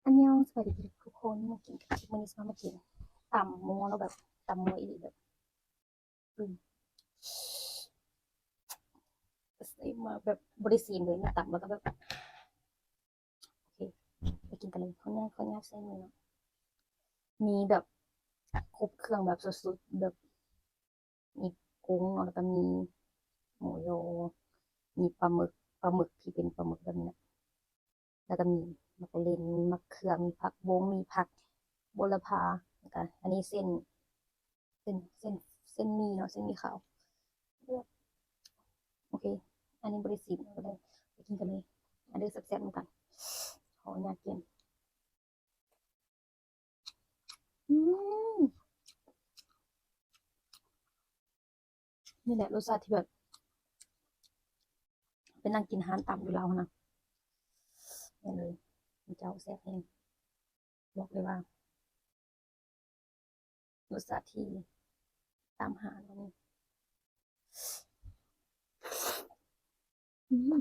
ອັນຍອງ ສະບາຍດີທຸກຄົນ. ມາກິນ ມື້ນີ້ຊິມາ ມາກິນຕຳມົວເນາະ ແບບຕຳມົວອີ່ຫຼີ ແບບ ອືມ ໃສ່ມາແບບບໍ່ໄດ້ຊີມເລີຍ ຕຳແລ້ວກໍແບບ ໂອເຄ ໄປກິນກັນເລີຍ. ຂໍອະນຸຍາດ ຂໍອະນຸຍາດໃສ່ມືເນາະ ມີແບບຄົບເຄື່ອງແບບສຸດໆ ແບບ ມີກຸ້ງເນາະ ແລ້ວກໍມີໝູຍົອ ມີປາໝຶກ ປາໝຶກທີ່ເປັນປາໝຶກແບບນີ້ນະ ແລ້ວກໍມີໝາກເລັ່ນ ມີໝາກເຂືອ ມີຜັກບົ້ງ ມີຜັກບົວລະພາ ແລ້ວກໍອັນນີ້ເສັ້ນ ເສັ້ນ ເສັ້ນ ເສັ້ນໝີ່ເນາະ ເສັ້ນໝີ່ຂາວ. ໂອເຄ ອັນນີ້ບໍ່ໄດ້ຊີມ ກໍເລີຍໄປກິນກັນເລີຍ. ມາເດີ ແຊບໆນຳກັນ. ຂໍອະນຸຍາດກິນ. ອືມ ນີ້ແຫຼະລົດຊາດທີ່ແບບໄປນັ່ງກິນຮ້ານຕຳຢູ່ລາວຫັ້ນນະ ແມ່ນເລີຍ ເຈົ້າ ແຊບແຮງ ບອກເລີຍວ່າ ລົດຊາດທີ່ຕາມຫາເນາະ. ອືມ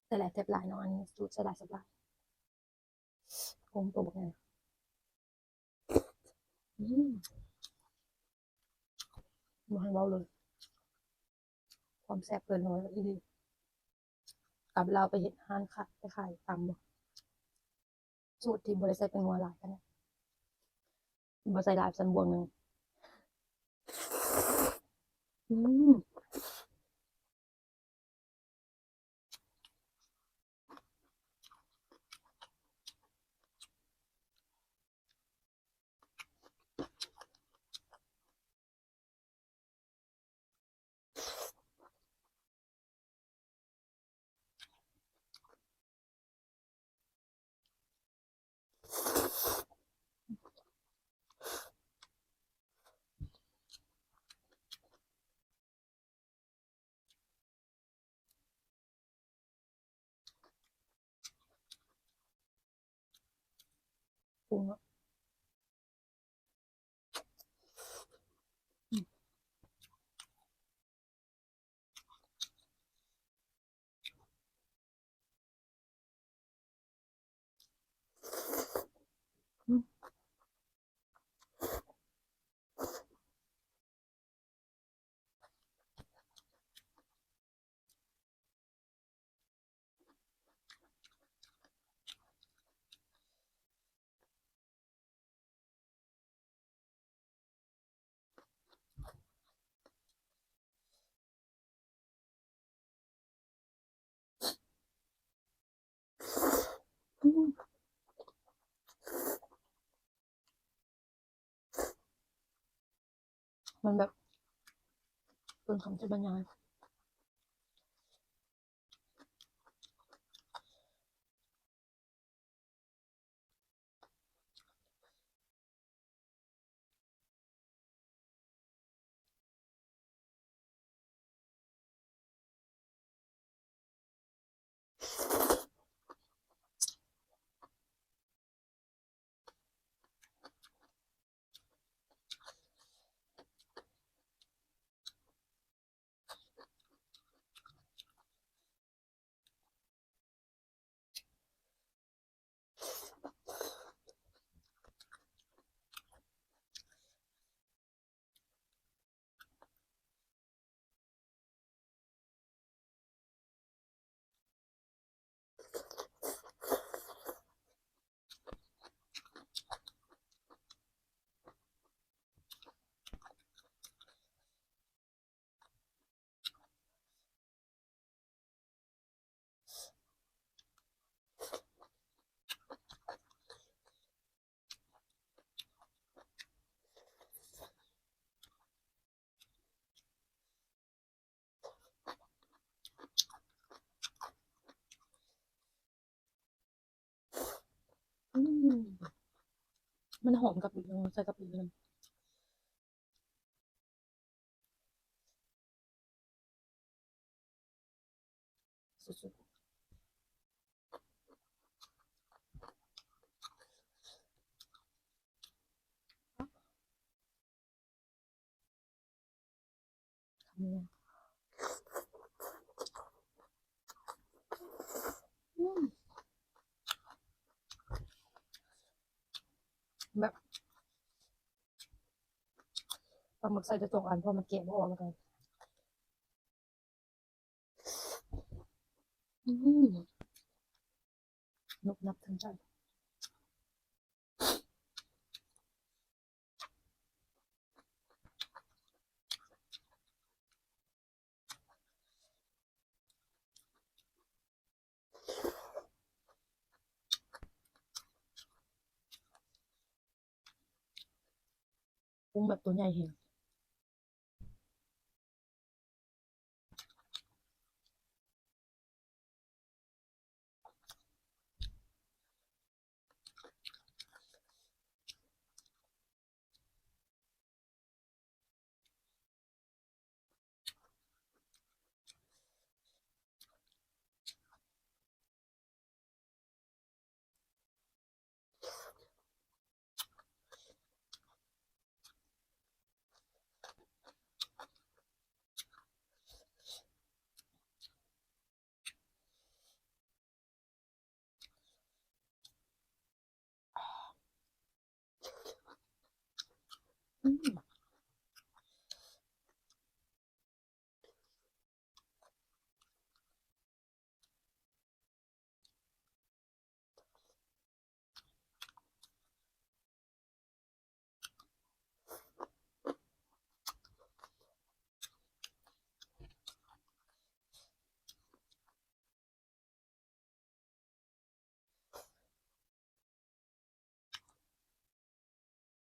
ແຊບຫຼາຍ ແຊບຫຼາຍເນາະ ອັນນີ້ສູດແຊບຫຼາຍ ແຊບຫຼາຍ. ໂອ້ ໂຕບັກໃຫຍ່ ອືມ ບໍ່ໃຫ້ເວົ້າເລີຍ ຄວາມແຊບເກີນຮ້ອຍອີ່ຫຼີ. ກັບເວລາໄປເຮັດຮ້ານຂາຍ ໄປຂາຍຕຳ ສູດທີ່ບໍ່ໄດ້ໃສ່ແປ້ງນົວຫຼາຍປານໃດ ບໍ່ໃສ່ຫຼາຍຊັ້ນບວງໜຶ່ງ. ອືມ. ມັນແບບເປັນຄຳທີ່ບັນຍາຍ. ອືມ ມັນຫອມກະປິເນາະ ໃສ່ກະປິນຳ. ສຸດໆ. ຄຳນີ້ນະ. ມັກໃສ່ແຕ່ສອງອັນ ເພາະມັນແກະບໍ່ອອກ ແລ້ວກໍ ອືມ ນຸບໜັບທັງໃຈ. ກຸ້ງແບບຕົວໃຫຍ່ແຮງ.